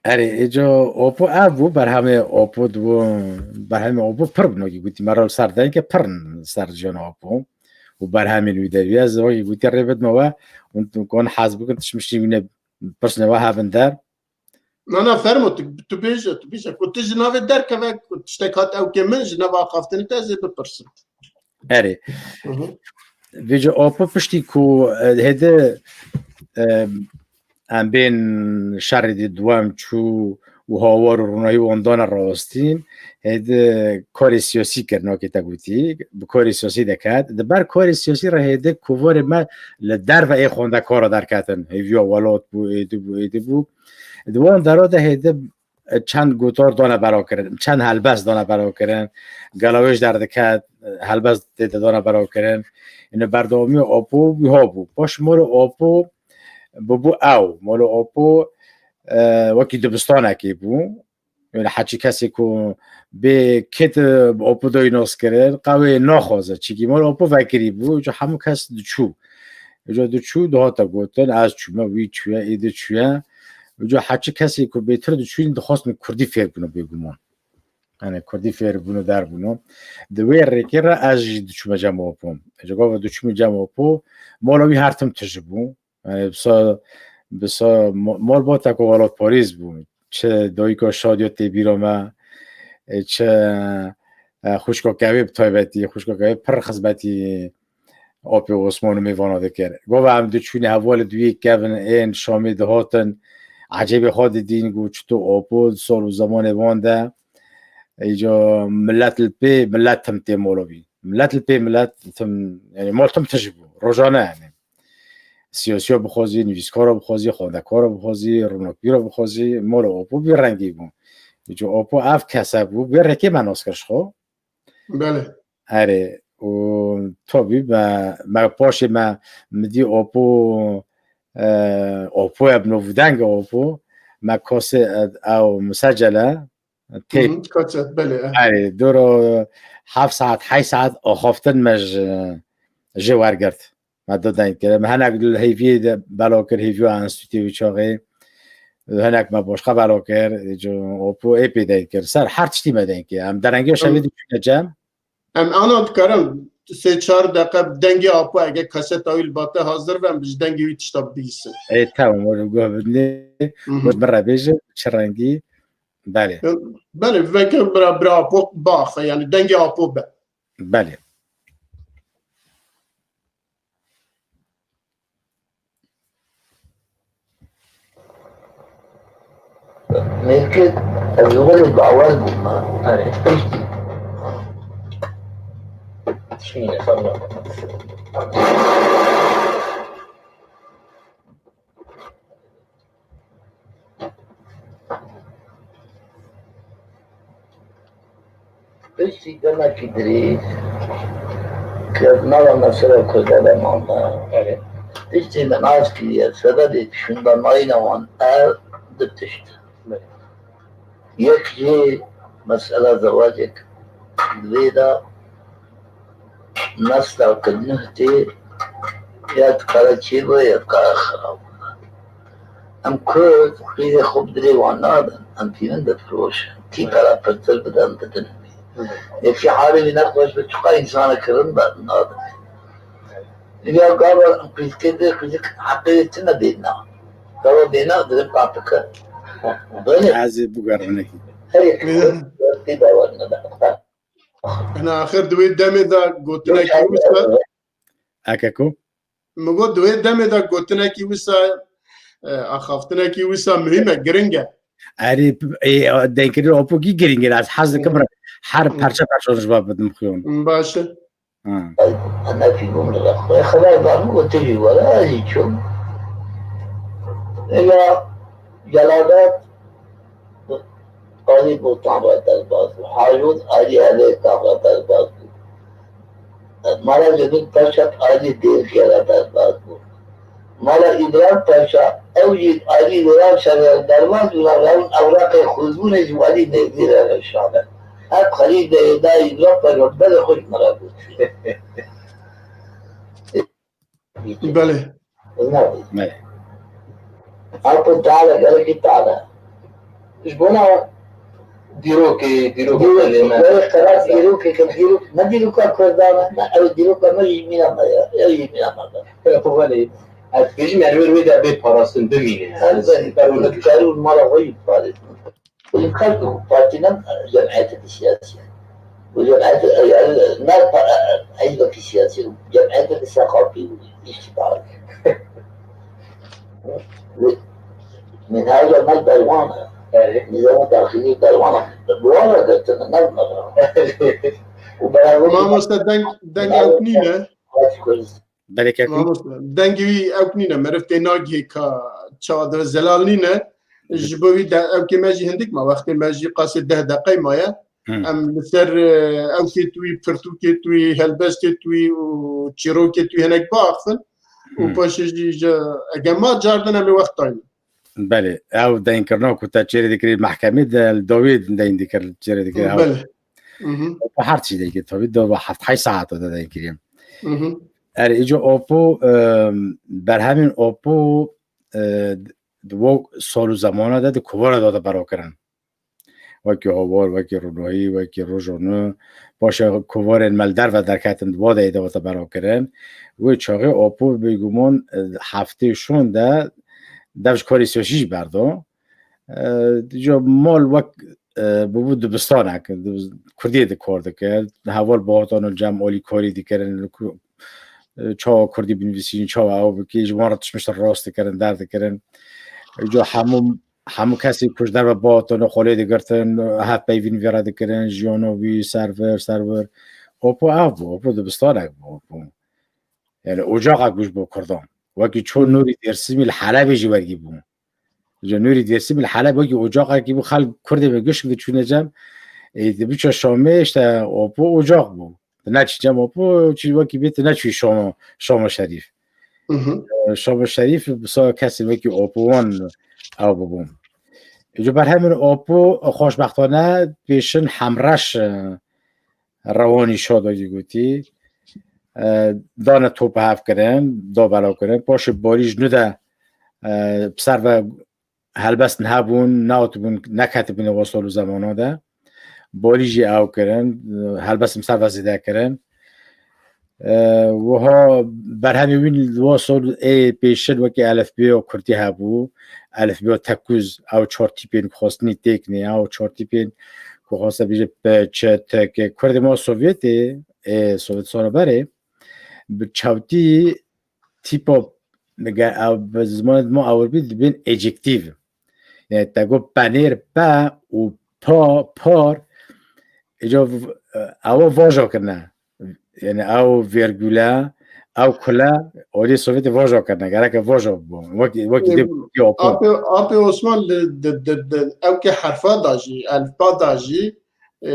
Erê, êca Apo ev bû, berhemê Apo dibû, berhemê Apo pir bûn, wekî gotî, me re li ser dengê pir in ser jiyana Apo û berhemên wî de. Ez wekî gotî rê bidime we, hûn kon hez bikin, tişmişî wî ne, pirsine we hebin der. Na, na, fermo, tu, tu bêje, tu bêje. Ku tu ji navê derkeve, ku tiştek hat ew kê min ji nava axaftinê te ez ê bipirsim. Erê. Hı hı. Vêca Apo piştî ku, e, hêde, e, em bên şerê dî duwem çû û hawar û ronahî wan dane rawestîn, hêde karê siyasî kir, nakê te gotî, bi karê siyasî deket. Di ber karê siyasî re hêde kovarê me li derve ê xwendekara derketin. Hêviya welat bû, êdî bû, êdî bû. Di wan dera de hêde e, çend gotar dane belakirin, çend helbest dane belakirin, gelawêj derdiket, e, helbest tê de dane belakirin. Ino berdewamiya Apo wiha bû. Paş mala Apo bûbû ew. Mala Apo, e, wekî dibistanekê bû. Yani heçî kesê ku bê kê tu bi Apo doyî nas kirin, qewê naxwaze. Çikî mala Apo vekirî bû, îca hemû kes diçû. Îca diçû, dihate gotin, ez çûme, wî çûye, ê di çûye. Îca heçî kesê ku bêtir diçûn, dixwastin kurdî fêr bûno bêguman. Yani kurdî fêr bûno, der bûno. Di wê rêkê re ez jî diçûme cem Apo. Ji gava diçûme cem Apo, mala wî her tim tij bû. Yani bisa, bisa mo-, malbata ku welatparêz bû. Çi dayika Şadiya tê bîra me, e, çi, e, xwişka Kevê bi taybetî, xwişka Kevê pir xizmetî Apê Osman û mêvana dikir. Gava em diçûne hevalê di wî kevin ên Şamê dihatin, ecêbê xwe didîn ku çito Apo di sal û zemanê wan de, îca millet li pê, millet tim tê mala wî. Millet li pê, millet tim, yani mal tim tij bû. Rojane yani. Siyasiya bixwazî, nivîskara bixwazî, xwendekara bixwazî, rûnakbîra bixwazî, mala Apo vî rengî bû. Îca Apo ev kese bû, vê rêkê me nas kir ji xwe. Belê. Erê, û tabî me, me paşê me, mi dî Apo, e, Apo ye, bi navûdengê Apo, me kasê, e, ew misecele, Hı tê-, hı, kaçet, belê, e. Erê, doro heft saet, heşt saet axaftin me ji, ji wergirt. Me da deng kir. Me hinek li hêviyê de bela kir, hêviya enstîtûyê wî çaxê. Hinek me başqa bela kir. Îca Apo ê pê deng kir. Ser her tiştî me deng kir. Em derengiya şevê Em, diçûne cem. Em ana dikarin sê çar deqe dengê Apo ege kaseta wî li ba te hazir be, em ji dengê wî tişta bibihîsin. Ê, tamam, were guh bidinê. Hı hı. Were min re bêje, çi rengî? Belê. Belê, veke bira, bira Apo biaxe, yani dengê Apo be. Belê. Mêrkê, ez li we rê bawer bûme. Erê. Piştî. Şîne, fermo. Piştî demekî dirêj, kevnava mesela Kurda de mame. Evet. Piştî min aşkî ye, sebebê şûndamayîna wan ev du tişt. Evet. Yek jî mesela zewacek li vê de nesla ku nuh tê ya dikare çêbibe ya dikare xirab bibe. Em Kurd qîzê xwe bi dilê wan nadin, em tînin difiroşin. Kî pere pirtir bide em bidin wî. Yekî halê wî nexweş be, çiqa însanek kirin be, em nadin. Ya gava em qîzkê dê, qîzik heqê wê tune bêna. Gava bêna, dibe patike. Belê. Ez ê bigerim hinekî. Her yek Kurd, Kurd tê bawer nebe. Hina axir di wê demê de gotinekî wisa. Eke ku? Min got, di wê demê de gotinekî wisa, e, axaftinekî wisa muhîm e, giring e. Erê, ê, dengkirin Apo kî giring e. Ez hez dikim re her Hı. perçe perçe ji ba bidim xuyon. Baş e. Ha. Hemekî bûm li xwe. Xeber da min got, tu jî were, ez jî çûm. Êya Celadet Alî Botan re derbas bû. Hacûd Alî Elêkan re derbas bû. Mala Cemîl Paşa Alî Dêrkiye re derbas bû. Mala Îbrahîm Paşa, ew jî Alî Wêran Şerê re derbas bû, re rewin ewraqê xwezbûnê ji Walî Nêzdî re re şandin. Hep Xelîl Beyê dayî Îbrahîm Paşa berê xwe ji min re got. Belê. Belê. Apo Teala, gelekî Teala. Ji bona dîrokê, dîroka Dîrok, belê me. Gelek qeras dîrokê, ke dîrok, ne dîroka Kurdan e, ne ew dîroka me jî mîna me ye, ew jî mîna me be. Apo belê. Ez dibêjim, yani, wê, wê de bê parastin, bimîne. Elbet, Ber wê bikare û mala xwe jî biparêzin. Û xelk û partî ne cemiyeteke siyasî ye. Û cemiyet, yani, ne pa-, hizbeke siyasî, cemiyeteke seqafî û îştî parê. Û minhaca me berwan e. Evet. Nizama daxilî berwan e. Bi wan re girtine, ne bi me re. Û beraber Mamoste, deng, deng ew nîne. Belê kekû. Mamoste, dengê wî ewk nîne, meriv tê nagihê ka çawa dibe zelal nîne. Ji bo wî de ewkê me jî hindik ma, wextê me jî qasê deh deqey maye. Em li ser, e, ewkê tu wî, pirtûkê tu wî, helbestê tu wî û çîrokê tu wî hinek biaxifin û paşê jî ji, eger ma cardin em ê wext daynin. Belê, ew deynkirina ku te çêrê dikirî mehkemê de li dawî deyn dikir, çêrê dikir, ew. Belê. Hı hı. Opo her tiştî deykir, tabî, do heft heyş saet de deynkirî. Hı hı. Erê, îco Opo, e, berhemên Opo, e, di wo sal û zemana de di kovara de hate berokirin. Wekî Hawar, wekî Rûnohî, wekî Rojane, paşa kovarên me li derve derketin, di wa de êde hate berokirin. Wê çaxê Opo bêguman, e, heftê şûn de dev ji karê siyasî jî berdo. E, îco mal wek, e, bûbû dibistanek, dibi-, kurdiyê dikar dikir. Heval bi hatan û cem alîkarî dikirin, ku, e, çawa kurdî binivîsîn, çawa ew bikî, ji wan re tiştmişt rast dikirin, derdikirin. Îco hemû, hemû kesê ku ji derve bi hatan û xolê digirtin, hevpeyvîn vê re dikirin, jiyana wî servir, servir. Opo ev bû, Opo dibistanek bû, Opo. Yani ocaqek bû ji bo kurdan. Wekî çû Nûrî Dêrsimî li Helebê jî wergî bû. Ji Nûrî Dêrsimî li Heleb wekî ocaqekî bû, xelk kurdê me gişk diçûne cem. Ê, dibiçe Şamê, işte, Opo ocaq bû. Tu neçî cem Opo, çi wekî bê tu neçûyî Şama, Şama Şerîf. Hı hı. E, Şama Şerîf, bi sa kesên wekî Opo wan ew bibûn. Ji berhemên Opo, xweşbextane pêşin hemreş, e, Rewanî şa dagî gotî, e, dane top hev kirin, da belav kirin. Paşê balî ji nû de, e, bi ser ve helbestin hebûn, nehatibûn, neketibûne wa sal û zemana de. Balî jî ew kirin, e, helbestin bi ser ve zêde kirin. E, wiha berhemê wî li wa sal ê pêşin wekî elifbeya kurdî hebû, elifbeya tekûz, ew çar tîpên ku xwestinî têknê, ew çar tîpên ku xweste bêje P, Ç, T, K. Kurdê ma Sovyetê, ê, Sovyet sona berê, bi çewtî tîpa, ew bi zimanê ma ewrbî dibên ejektif. Yani te got penêr, pe û pa, par, îca v-, ewa vaja kirine. Yani ew vêrgule, ew kule, olê Sovyetê vaja kirine. Gereke vaja bû. Wekî, wekî dê Ê, Opo. Apê, apê Osman li, di, di, di, ew ke herfa da jî, elfba da jî, e,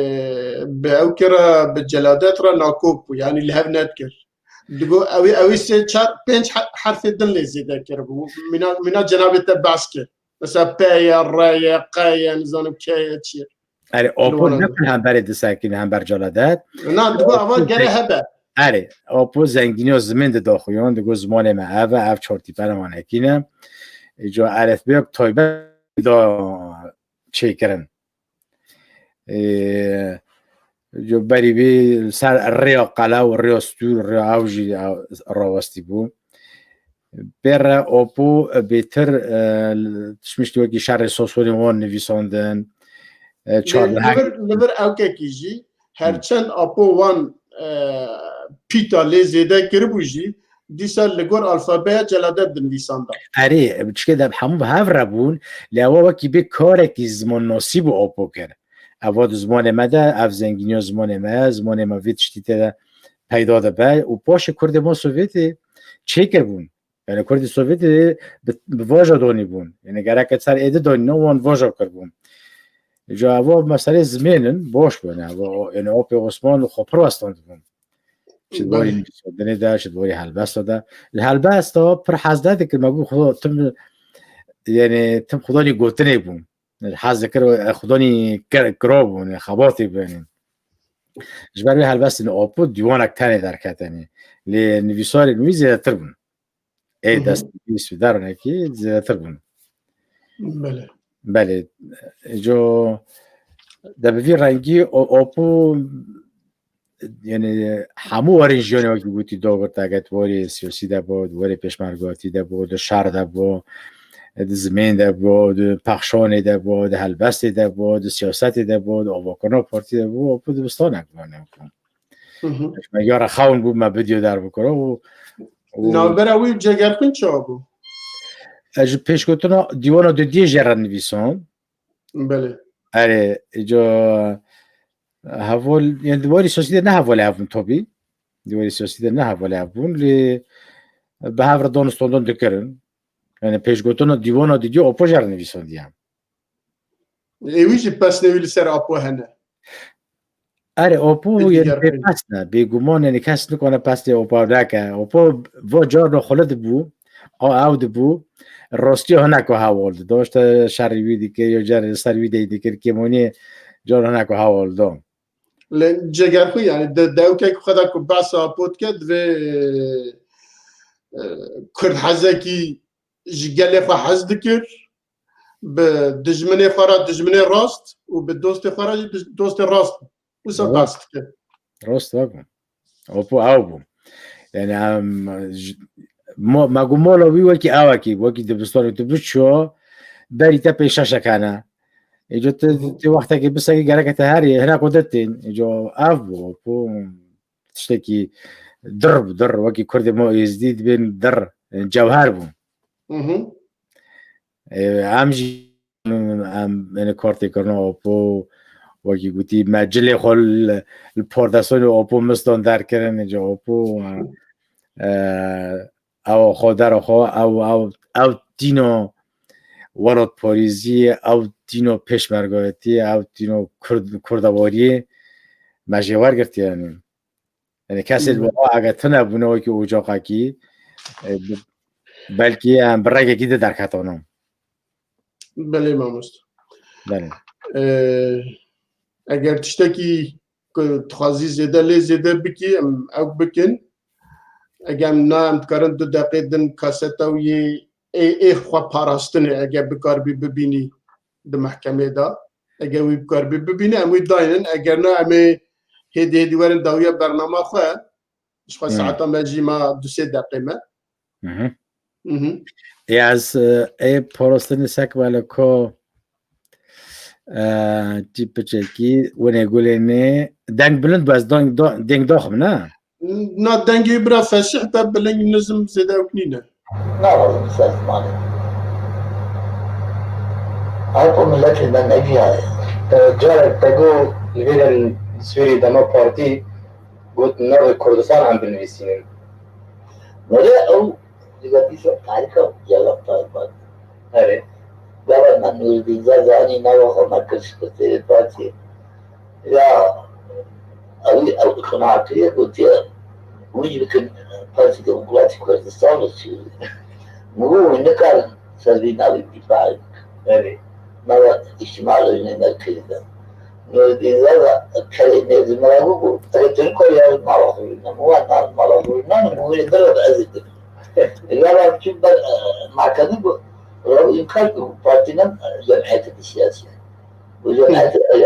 bi ew ke re, bi celadet re nakop bû. Yani li hev nedikir. Digo ew ê, ew ê sê, çar, pênc he-, herfê din lê zêde kiribû. Mîna, mîna cenabê te behs kir. Mesela P ye, R ye, Q ye, nizanim K ye, çi ye. Erê, Opo ne ku hemberê disekîne, hember celadet. Na, digo ava gere hebe. Erê, Opo zengîniya zimên di daxuyan, digo zimanê me ev e, ev çar tîpene wan ekîne. Îca elifbeyek taybet da çêkirin. Ê, jo berî vê ser rêya qelew, rêya stûr, rêya ew jî, ew, rawestî bû. Pê re Opo bêtir, e, tişmiştî wekî şerê Sosonê wan nivîsandin. E, çar Lê li vir, li vir ewkekî jî her çend Apo wan, e, pîta lê zêde kiribû jî, dîsa li gor alfabeya celadet dinivîsanda. Erê, çike de hemû bi hev re bûn, lê ewa wekî bê karekî zimannasî bû Apo kir. Eva di zimanê me de, ev zengîniya zimanê me ye, zimanê me vê tiştî tê de peyda dibe û paşê kurdê ma Sovyetê çêkiribûn. Yani kurdê Sovyetê bi, bi vaja donîbûn. Yani gereke ser êdî donîna wan vaja kiribûn. Ca eva meselê zimên in, baş bûn. Eva, yani Apê Osman xwe pir westandibûn. Çi di warî Belê. nivîsandinê de, çi di warî helbesta de. Li helbesta pir hez nedikin, me got, Xudo, tim, yani, tim xudanî gotinê bûn. Hez dikir, e, xudanî kir-, kiro bûn, e, xebatê bûn. Ji ber wê helbestên Apo dîwanek tenê derketenê. Lê nivîsarên wî zêdetir bûn. Ê Hı hı. destnivîs û deronekî zêdetir bûn. Belê. Belê. Îco de bi vî rengî O-, Apo, yani hemû warên jiyanê wekî gotî dagirteke, di warê siyasî de bo, di warê pêşmergatî de bo, di şer de bo, di zimên de bo, di pexşanê de bo, di helbestê de bo, di siyasetê de bo, di avakirina partî de bo, Apo dibistanek bû, yani. Hı hı. Me ya re xewn bû, me bidyo derbikiro û, û Navbera wî û Cegerxwîn çawa bû? Ez ji pêşgotina Dîwana Dudiyê jê re nivîsan. Belê. Erê, îca heval, yani di warî siyasî de ne hevalê hev bûn tabî. Di warî siyasî de ne hevalê hev bûn, lê bi hev re danistandan dikirin. Yani pêşgotina Dîwana Dudiyê Apo jê re nivîsandiye. Ê wî jî pesnê wî li ser Apo hene. Erê, Apo yê pê pes ne. Bêguman, yani kes nikane pesnê Apo neke. Apo va carna xwe li dibû, a ew dibû, rastiya hineko hewal dida. İşte şerî wî dikir, ya car ser wî dey dikir, kêmoniyê car hineko hewal da. Li Cegerxwî, yani de dewkek xwe de ku behsa Apo dike, divê, e, Kurd hezekî ji gelê xwe hez dikir, bi dijminê xwe re dijminê rast û bi dostê xwe re jî dij-, dostê rast wisa behs dike. Rast e. Apo ew bû. Yani em, j-, mo-, me got mola wî wekî ewekî, wekî dibistanê tu biço, berî te pê şeşek hene. Îco tu, tu wextekî bisekî gereke te herî, hina ku de tên. Îco ev bû, Apo tiştekî dir bû, dir, wekî Kurdê me Êzdî dibên dir, cewher bû. Hı hı. Ê, em jî, em, yani, kartê kirina Apo, wekî gotî, me cilê xwe li, li pardesonê Apo mistan derkirin, îca Apo, e, ew xwe dera xwe, ew, ew, ew tîno welatparêziyê, ew tîno pêşmergayetiyê, ew tîno Kurd-, kurdewariyê me jê wergirtiye, yani. Yani kesê li wiha eger tune bûne wekî ocaqekî, e, bi-, belkî em bi rengekî di derketana. Belê mamoste. Belê. E, eger tiştekî ku dixwazî zêde lê zêde bikî, em ew bikin. Eger em na, em dikarin du deqê din kaseta wî yê ê, ê xwe parastinê, eger bikaribî bibînî di mehkemê de. Eger wî bikaribî bibînî, em wî daynin. Eger na, em ê hêdî hêdî werin dawiya bernama xwe. Ji xwe saeta me jî ma du sê deqê me. Mhm. Mhm. Ê ez, e, ê parastinê sek wele ko, e, tî piçekî, winê gulê nê, deng bilind bû, ez deng do-, deng doxim, ne? Na dengê bira fesih be, biling nizm zêde ew nîne. Navazim ser zimanê. Ew ku miletê me negihaye. Carek te got, li vê de li Swêdê dema partî got, navê Kurdistan em binivîsînin. Nere ew Diga dîsa tarîxa Celat Tayyip Erdogan. Erê. Gava me Nûreddîn Zaza anî nava xwe me kir şikirtêrê partiyê. Ya ew, ew iqna kiriye, gotiye, wî bikin Partî Demokratîk Kurdistan li Sûriyê. Min got, hûn nikarin ser vî navî dîfaî bikin. Erê. Nava îctima rejîmê me kirî de. Nûreddîn Zaza kerê nêzî min re bû, eger tu nikare ya mala xwe bîne, min got, na mala xwe bîne, min got, wî bira ez ê bibim. Ya ra çû ber, e, mahkemê bû, ra înkar kir, partî ne, e, cemiyeteke siyasî ye. Bu cemiyet, e, e,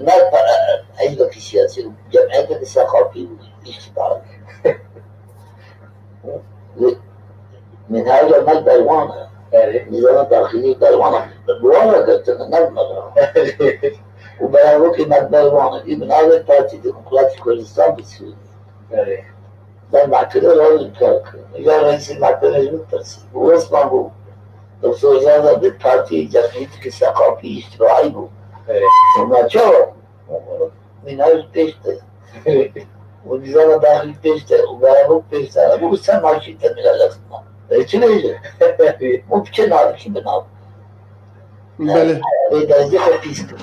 ne, e, e, hizbeke siyasî, cemiyeteke seqafî û îctimaî. Minhaja me berwan e. Erê. Nîzama daxilî berwan e. Bi wan re girtine, ne bi me re. Û beravokê me berwan e. Vî bi navê Partî Demokratîk Kurdistan bi Sûriyê. Erê. Ben mahkemê re înkar kirin. Ya reîsê mahkemê ji min pirsî. Û resmen bû. Doktor Zaza bi partî cemiyeteke seqafî îctimaî bû. Erê. Hûn çawa bû? Mîna ji pêş de. Û nîzama daxilî pêş de, û beravok pêş de. Bû ser maşîn te mîna lez bû. E, çi bêje? Û piçe navê kî bi nav. Belê. Vê derzê xwe pîs kir.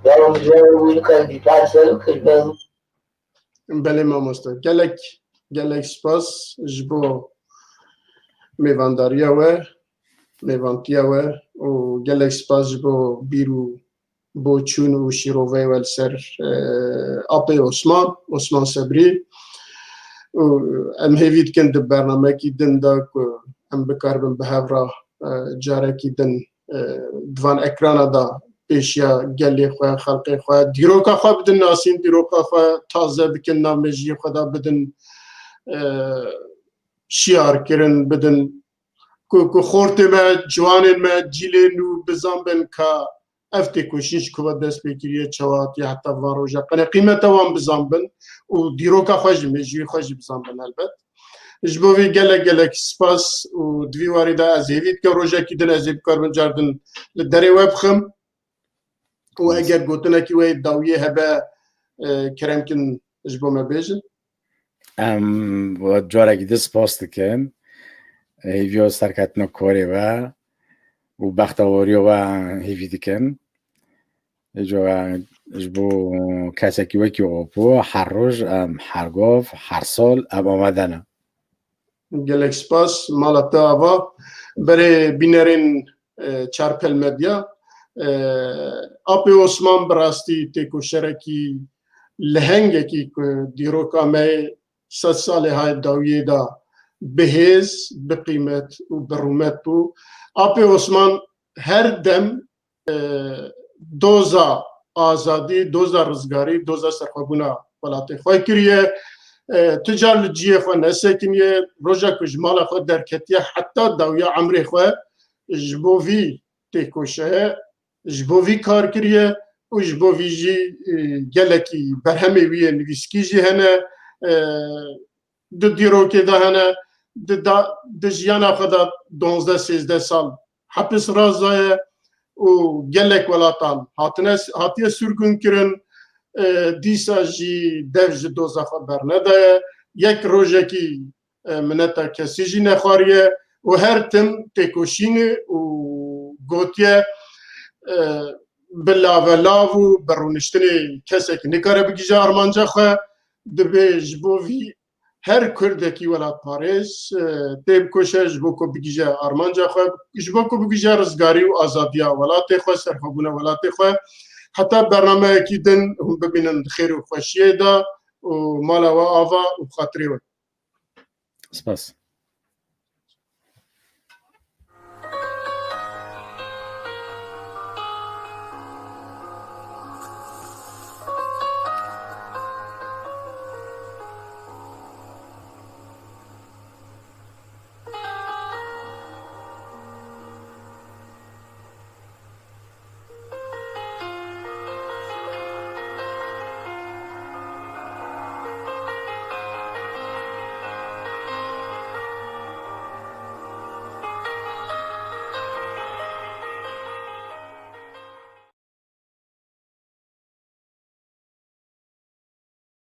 Ya û mijara wî nikare dîfar ser bikir, be. Belê mamoste. Gelek, gelek spas ji bo mêvandariya we, mêvantiya we û gelek spas ji bo bîr û boçûn û şîroveyê we li ser, e, apê Osman, Osman Sebrî. Û em hêvî dikin di bernamekî din de ku em bikaribin bi hev re, e, carekî din, e, di van ekrana de pêşiya gelê xwe, xelkê xwe, dîroka xwe bidin nasîn, dîroka xwe taze bikin, nav mejiyê xwe de bidin, e, şiyar kirin, bidin ku, ku xortê me, ciwanên me, cîlên nû bizanbin ka ev têkoşîn ji ku ve dest pê kiriye, çawa hatiye heta van roja. Qene qîmeta wan bizanbin û dîroka xwe jî, mejiyê xwe jî bizanbin helbet. Ji bo vê gelek gelek spas û di vî warî de ez hêvî dikim rojekî din ez ê bikaribim car din li derê we bixim. Û eger gotinekî we yê dawiyê hebe, e, kerem kin ji bo me bêjin. Em we carekî din spas dikin. Hêviya serketina karê we û bextewariya we hêvî dikin. Îco, e, ji bo kesekî wekî Apo, her roj, em, her gov, her sal, em amade ne. Gelek spas, mala te ava. Berê bînerên, e, Çarpel Medya. E, Apê Osman bi rastî têkoşerekî lehengekî ku dîroka me sed salê hay dawiyê de bi hêz, bi qîmet û bi rûmet bû. Apê Osman her dem, e, doza azadî, doza rizgarî, doza serxwebûna welatê xwe kiriye. E, tu car li cihê xwe nesekiniye, roja ku ji mala xwe derketiye, heta dawiya emrê xwe ji bo vî têkoşe, ji bo vî kar kiriye û ji bo vî jî, e, gelekî berhemê wî yê nivîskî jî hene, e, di dîrokê de hene, di da-, di jiyana xwe de donzdeh sêzdeh sal hepis razaye û gelek welatan hatine, hatiye sürgün kirin, e, dîsa jî dev ji doza xwe bernedaye. Yek rojekî, e, mineta kesî jî nexwariye û her tim têkoşîne û gotiye, e, bi lavelav û bi rûniştinê kesek nikare bigihîje armanca xwe, dibê ji bo vî her Kurdekî welatparêz, e, tê bikoşe ji bo ku bigihîje armanca xwe, ji bo ku bigihîje rizgarî û azadiya welatê xwe, serxwebûna welatê xwe. Heta bernameyekî din hûn bimînin di xêr û xweşiyê de û mala we ava û xatirê we. Spas.